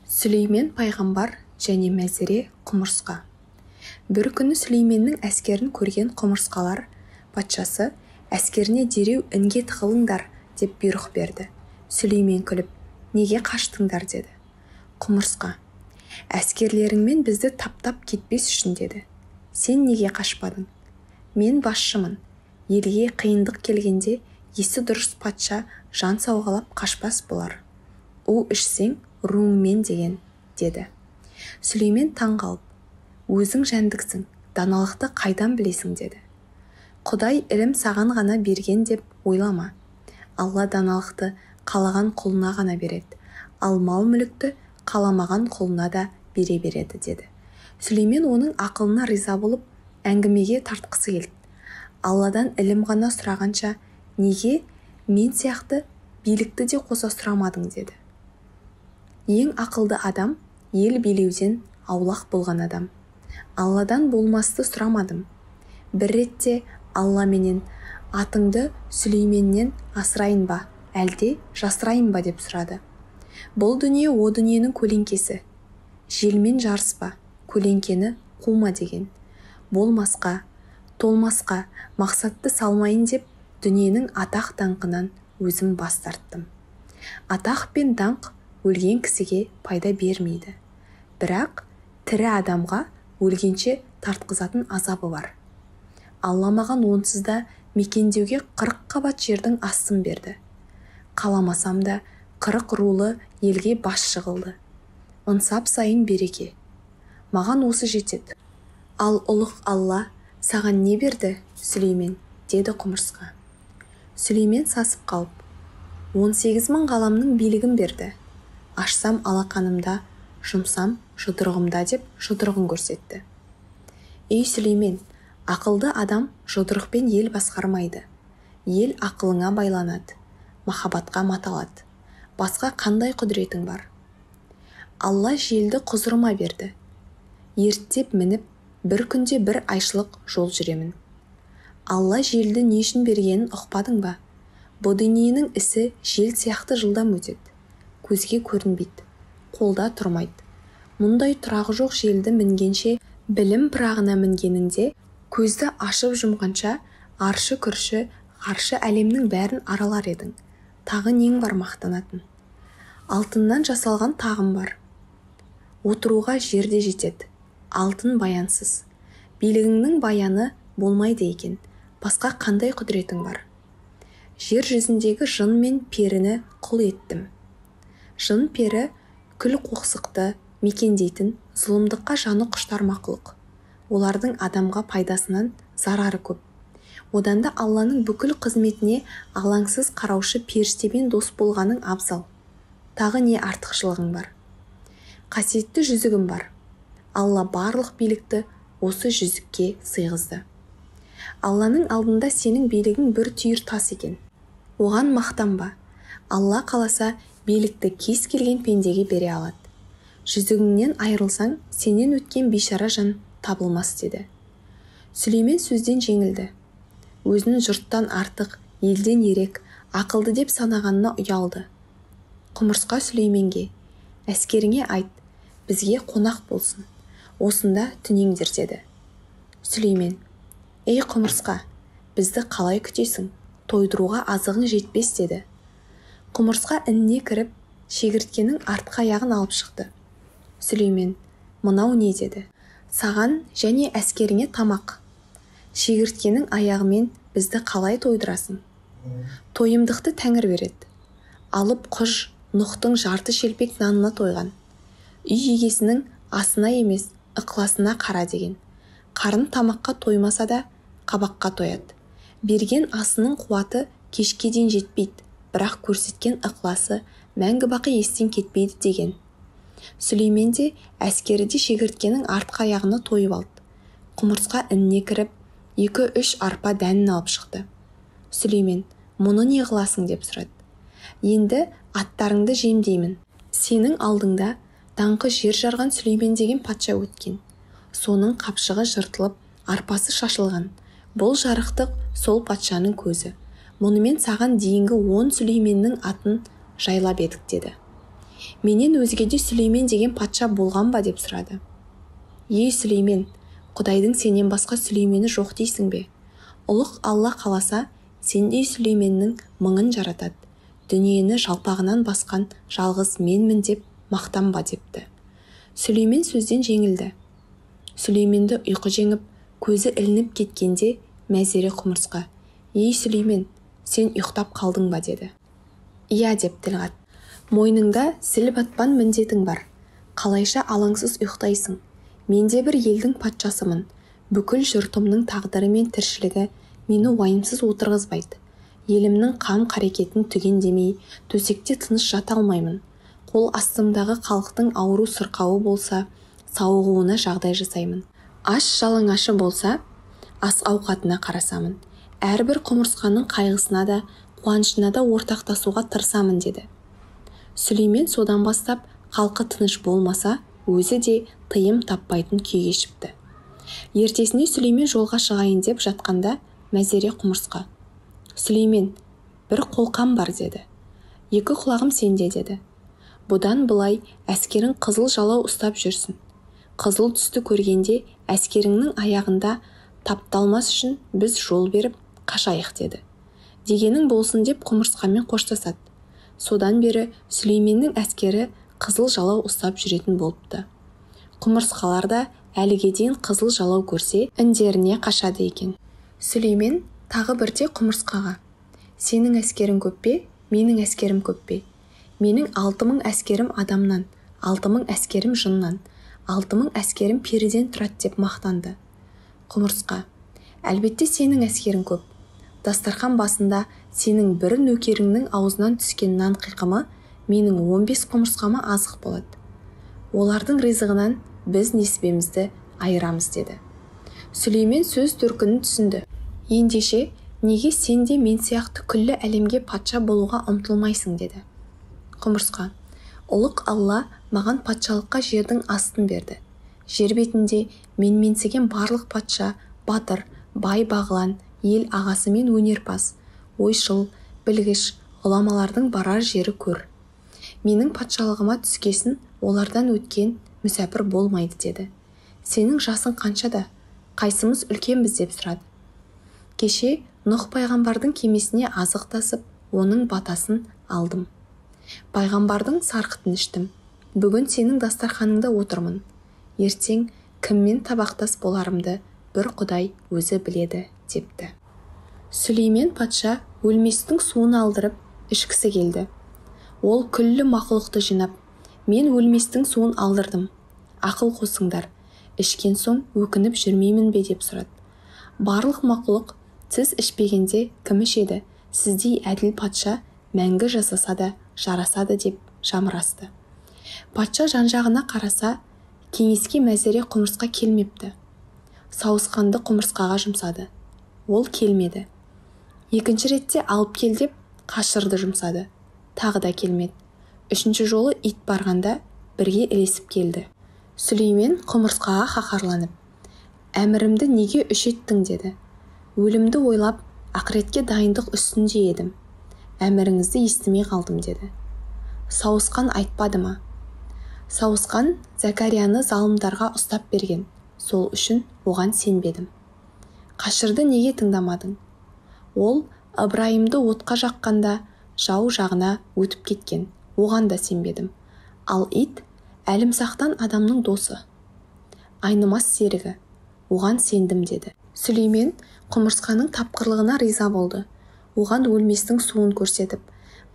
Сүлеймен пайғамбар және Мәзіре құмырсқа. Бір күні Сүлейменнің әскерін көрген құмырсқалар патшасы әскеріне дереу інге тығылыңдар деп бұйрық берді. Сүлеймен күліп, неге қаштыңдар деді. Құмырсқа, әскерлеріңмен бізді таптап кетпес үшін деді. Сен неге қашпадың? Мен басшымын. Елге қиындық келгенде есі дұрыс патша жан сауғалап қашпас болар. У ішсең, руыңмен деген, деді. Сүлеймен таң қалып, өзің жәндіксің, даналықты қайдан білесің деді. Құдай ілім саған ғана берген деп ойлама. Алла даналықты қалаған құлына ғана береді, ал мал-мүлікті қаламаған құлына да бере береді деді. Сүлеймен оның ақылына риза болып, әңгімеге тартқысы келді. Алладан ілім ғана сұрағанша, неге мен сияқты билікті де қоса сұрамадың деді. Ең ақылды адам ел билеуден аулақ болған адам. Алладан болмасты сұрамадым. Бір ретте Алла менен атыңды Сүлейменнен асырайын ба, әлде жасырайын ба деп сұрады. Бұл дүние о дүниенің көлеңкесі. Желмен жарыспа, көлеңкені қума деген. Болмасқа, толмасқа мақсатты салмайын деп дүниенің атақ даңқынан өзім бас тарттым. Атақ пен даңқ өлген кісіге пайда бермейді. Бірақ тірі адамға өлгенше тартқызатын азабы бар. Алла маған онсыз да мекендеуге 40 қабат жердің астын берді. Қаламасам да 40 рулы елге басшы қылды. Ынсап сайын береке. Маған осы жетеді. Ал ұлық Алла саған не берді, Сүлеймен, деді құмырсқа. Сүлеймен сасып қалып, 18 мың ғаламның билігін берді. Ашсам алақанымда, жұмсам жұдырығымда деп жұдырығын көрсетті. Ей Сүлеймен, ақылды адам жұдырықпен ел басқармайды. Ел ақылыңа байланады, махаббатқа маталады. Басқа қандай құдіретің бар? Алла желді құзырыма берді. Ерттеп мініп, бір күнде бір айшылық жол жүремін. Алла желді не үшін бергенін ұқпадың ба? Бұ дүниенің ісі жел сияқты жылдам өтеді. Көзге көрінбейді, қолда тұрмайды. Мұндай тұрағы жоқ желді мінгенше, білім пырағына мінгеніңде, көзді ашып жұмғанша, аршы-күрші, ғаршы әлемнің бәрін аралар едің. Тағы нең бар мақтанатын? Алтыннан жасалған тағым бар. Отыруға жер де жетеді. Алтын баянсыз. Билігіңнің баяны болмайды екен. Басқа қандай құдіретің бар? Жер жүзіндегі жын мен періні құл еттім. Жын пері күл қоқсықты мекендейтін зұлымдыққа жаны құштар мақұлық. Олардың адамға пайдасынан зарары көп. Одан да Алланың бүкіл қызметіне алаңсыз қараушы періштемен дос болғаның абзал. Тағы не артықшылығың бар? Қасиетті жүзігім бар. Алла барлық билікті осы жүзікке сыйғызды. Алланың алдында сенің билігің бір түйір тас екен. Оған мақтанба. Алла қаласа билікті кез келген пендеге бере алады. Жүзігіңнен айырылсаң, сенен өткен бейшара жан табылмас деді. Сүлеймен сөзден жеңілді. Өзін жұрттан артық, елден ерек, ақылды деп санағанына ұялды. Құмырсқа Сүлейменге, әскеріңе айт, бізге қонақ болсын, осында түнеңдер деді. Сүлеймен, ей құмырсқа, бізді қалай күтесің, тойдыруға азығың жетпес деді. Құмырсқа ініне кіріп, шегірткенің артқы аяғын алып шықты. Сүлеймен, мынау не деді? Саған және әскеріңе тамақ. Шегірткенің аяғымен бізді қалай тойдырасың? Тойымдықты тәңір береді. Алып құж Нұхтың жарты шелпек нанына тойған. Үй егесінің асына емес, ықыласына қара деген. Қарын тамаққа тоймаса да, қабаққа тояды. Берген асының қуаты кешке дейін жетпейді, бірақ көрсеткен ықыласы мәңгі бақи естен кетпейді деген. Сүлеймен де әскері де шегірткенің артқы аяғына тойып алды. Құмырсқа ініне кіріп, 2-3 арпа дәнін алып шықты. Сүлеймен, мұны не қыласың деп сұрады. Енді аттарыңды жемдеймін. Сенің алдыңда даңқы жер жарған Сүлеймен деген патша өткен. Соның қапшығы жыртылып, арпасы шашылған. Бұл жарықтық сол патшаның көзі. Мұнымен саған дейінгі 10 Сүлейменнің атын жайлап едік деді. Менен өзгеде Сүлеймен деген патша болған ба деп сұрады. Ей Сүлеймен, Құдайдың сенен басқа Сүлеймені жоқ дейсің бе? Ұлық Алла қаласа, сендей Сүлейменнің мыңын жаратады. Дүниені жалпағынан басқан жалғыз менмін деп мақтанба депті. Сүлеймен сөзден жеңілді. Сүлейменді ұйқы жеңіп, көзі ілініп кеткенде Мәзере құмырсқа: "Ей Сүлеймен, сен ұйықтап қалдың ба?" деді. "Иә", деп тіл қатты. "Мойныңда зіл батпан міндетің бар. Қалайша алаңсыз ұйықтайсың? Мен де бір елдің патшасымын. Бүкіл жұртымның тағдыры мен тіршілігі мені уайымсыз отырғызбайды. Елімнің қам-қарекетін түгендемей, төсекте тыныш жата алмаймын. Қол астымдағы халықтың ауру-сырқауы болса, сауығуына жағдай жасаймын. Аш жалаңашы болса, ас-ауқатына қарасамын. Әрбір құмырсқаның қайғысына да, қуанышына да ортақтасуға тырысамын", деді. Сүлеймен содан бастап халқы тыныш болмаса, өзі де тыйым таппайтын күй кешіпті. Ертесіне Сүлеймен жолға шығайын деп жатқанда Мәзере құмырсқа: "Сүлеймен, бір қолқам бар", деді. "Екі құлағым сенде", деді. "Бұдан былай әскерің қызыл жалау ұстап жүрсін. Қызыл түсті көргенде әскеріңнің аяғында тапталмас үшін біз жол беріп қашайық", деді. Дегенің болсын деп құмырсқамен қоштасады. Содан бері Сүлейменнің әскері қызыл жалау ұстап жүретін болыпты. Құмырсқалар да әліге дейін қызыл жалау көрсе, індеріне қашады екен. Сүлеймен тағы бірде құмырсқаға: "Сенің әскерің көп пе, менің әскерім көп пе? Менің 6000 әскерім адамнан, 6000 әскерім жыннан, 6000 әскерім періден тұрады", деп мақтанды. Құмырсқа: "Әлбетте сенің әскерің көп. Дастархан басында сенің бір нөкеріңнің аузынан түскен нан қиқымы менің 15 құмырсқама азық болады. Олардың ризығынан біз несібемізді айырамыз", деді. Сүлеймен сөз төркінін түсінді. "Ендеше, неге сен де мен сияқты күллі әлемге патша болуға ұмтылмайсың?" деді. Құмырсқа: "Ұлық Алла маған патшалыққа жердің астын берді. Жер бетінде менменсіген барлық патша, батыр, бай бағлан, ел ағасы мен өнерпаз, ойшыл, білгіш, ғұламалардың барар жері көр. Менің патшалығыма түскесін олардан өткен мүсәпір болмайды", деді. "Сенің жасың қаншада? Қайсымыз үлкенбіз?" деп сұрады. "Кеше Нұх пайғамбардың кемесіне азық тасып, оның батасын алдым. Пайғамбардың сарқытын іштім. Бүгін сенің дастарханыңда отырмын. Ертең кіммен табақтас боларымды бір Құдай өзі біледі", депті. Сүлеймен патша өлместің суын алдырып ішкісі келді. Ол күллі мақұлықты жинап: "Мен өлместің суын алдырдым. Ақыл қосыңдар. Ішкен соң өкініп жүрмеймін бе?" деп сұрады. Барлық мақұлық: "Сіз ішпегенде кім ішеді? Сіздей әділ патша мәңгі жасаса да жарасады", деп жамырасты. Патша жан-жағына қараса, кеңеске Мәзере құмырсқа келмепті. Сауысқанды құмырсқаға жұмсады. Ол келмеді. Екінші ретте алып кел деп қашырды жұмсады. Тағы да келмеді. Үшінші жолы ит барғанда бірге ілесіп келді. Сүлеймен құмырсқаға қаһарланып: "Әмірімді неге үш еттің?" деді. "Өлімді ойлап, ақыретке дайындық үстінде едім. Әміріңізді естімей қалдым", деді. "Сауысқан айтпады ма?" "Сауысқан Зәкәрияны залымдарға ұстап берген. Сол үшін оған сенбедім." "Қашырды неге тыңдамадың?" "Ол Ыбырайымды отқа жаққанда жау жағына өтіп кеткен. Оған да сенбедім. Ал ит әлімсақтан адамның досы, айнымас серігі. Оған сендім", деді. Сүлеймен құмырсқаның тапқырлығына риза болды. Оған өлместің суын көрсетіп: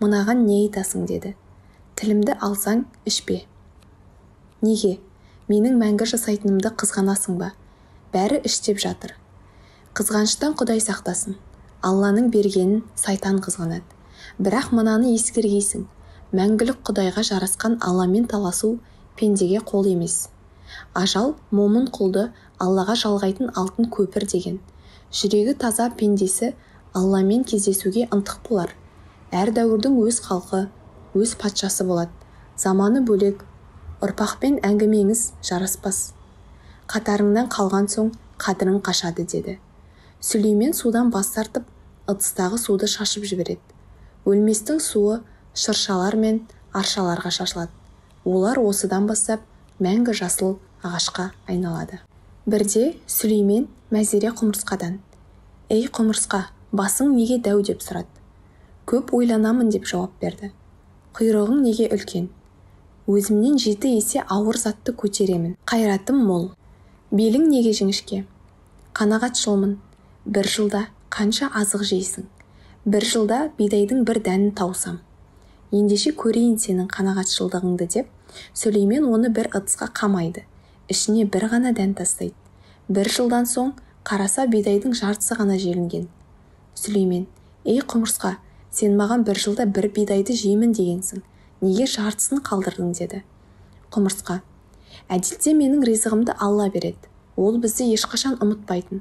"Мынаған не айтасың?" деді. "Тілімді алсаң, ішпе." "Неге? Менің мәңгі жасайтынымды қызғанасың ба? Бәрі іш деп жатыр." "Қызғаныштан Құдай сақтасын. Алланың бергенін сайтан қызғанады. Бірақ мынаны ескергейсің. Мәңгілік Құдайға жарасқан Алламен таласу пендеге қол емес. Ажал момын құлды Аллаға жалғайтын алтын көпір деген. Жүрегі таза пендесі Алламен кездесуге ынтық болар. Әр дәуірдің өз халқы, өз патшасы болады. Заманы бөлек, ұрпақпен әңгімеңіз жараспас. Қатарыңнан қалған соң қадірің қашады", деді. Сүлеймен судан бас тартып, ыдыстағы суды шашып жібереді. Өлместің суы шыршалар мен аршаларға шашылады. Олар осыдан бастап мәңгі жасыл ағашқа айналады. Бірде Сүлеймен Мәзире құмырсқадан: «Ей, құмырсқа, басың неге дәу?» деп сұрады. «Көп ойланамын», деп жауап берді. «Құйрығың неге үлкен?» «Өзімнен 7 есе ауыр затты көтеремін, қайратым мол». «Белің неге жіңішке?» «Қанағатшылмын». «Бір жылда қанша азық жейсің?» «Бір жылда бидайдың бір дәнін таусам». «Ендеше көрейін сенің қанағатшылдығыңды», деп Сүлеймен оны бір ыдысқа қамайды, ішіне бір ғана дән тастайды. Бір жылдан соң қараса, бидайдың жартысы ғана желінген. Сүлеймен: «Ей, құмырсқа, сен маған бір жылда бір бидайды жеймін дегенсің, неге жартысын қалдырдың?» деді. Құмырсқа: «Әдетте менің ризығымды Алла береді, ол бізді ешқашан ұмытпайтын.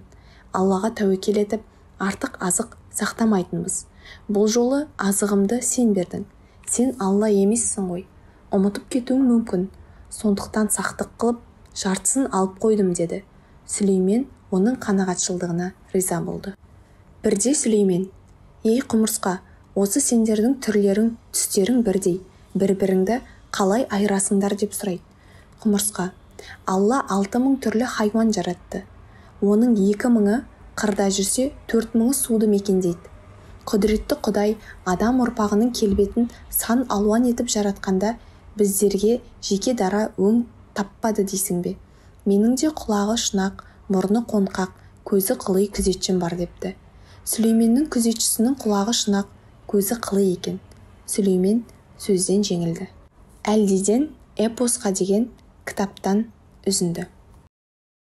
Аллаға тәуекел етіп, артық азық сақтамайтынбыз. Бұл жолы азығымды сен бердің. Сен Алла емессің ғой, ұмытып кетуің мүмкін. Сондықтан сақтық қылып, жартысын алып қойдым», деді. Сүлеймен оның қанағатшылдығына риза болды. Бірде Сүлеймен: «Ей, құмырсқа, осы сендердің түрлерің, түстерің бірдей, бір-біріңді қалай айырасыңдар?» деп сұрайды. Құмырсқа: «Алла 6000 түрлі хайуан жаратты. Оның 2000-ы қырда жүрсе, 4000-ы суды мекендейді. Құдіретті Құдай адам ұрпағының келбетін сан алуан етіп жаратқанда, біздерге жеке дара өң таппады дейсің бе? Менің де құлағы шұнақ, мұрны қоңқақ, көзі қыли күзетшім бар», депті. Сүлейменнің күзетшісінің құлағы шұнақ, көзі қыли екен. Сүлеймен сөзден жеңілді. Әлдиден эпосқа деген кітаптан үзінді.